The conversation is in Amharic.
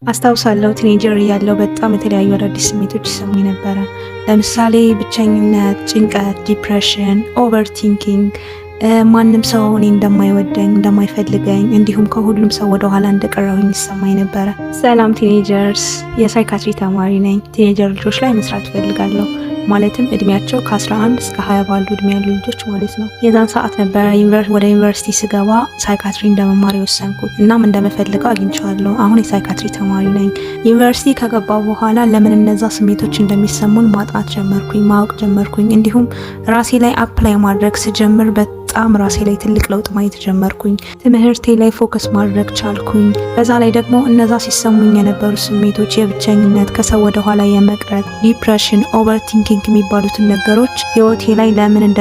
አስታውሳለሁ teenager እያለሁ በጣም የተለያዩ አዳዲስ ስሜቶች ይሰሙኝ ነበረ። ለምሳሌ ብቸኝነት፣ ጭንቀት፣ depression፣ overthinking፣ ማንም ሰው እኔ እንደማይወደኝ፣ እንደማይፈልገኝ እንዲሁም ከሁሉም ሰው ወደ ኋላ እንደቀረሁኝ ይሰማኝ ነበረ። ሰላም teenagers፣ የ psychiatry ተማሪ ነኝ። Teenager ልጆች ላይ መስራት እፈልጋለሁ። ማለትም እድሜያቸው ከ11 እስከ 20 ባሉ እድሜ ያሉ ልጆች ማለት ነው። የዛን ሰዓት ነበረ ወደ ዩኒቨርሲቲ ስገባ psychiatry እንደመማር የወሰንኩት። እናም እንደምፈልገው አግኝቼዋለሁ። አሁን የ psychiatry ተማሪ ነኝ። ዩኒቨርሲቲ ከገባሁ በኋላ ለምን እነዛ ስሜቶች እንደሚሰሙን ማጥናት ጀመርኩኝ፣ ማወቅ ጀመርኩኝ። እንዲሁም ራሴ ላይ apply ማድረግ ስጀምር በጣም ራሴ ላይ ትልቅ ለውጥ ማየት ጀመርኩኝ። ትምህርቴ ላይ focus ማድረግ ቻልኩኝ። በዛ ላይ ደግሞ እነዛ ሲሰሙኝ የነበሩ ስሜቶች የብቸኝነት፣ ከሰው ወደ ኋላ የመቅረት፣ depression፣ overthinking የሚባሉትን ነገሮች ህይወቴ ላይ ለምን እንደ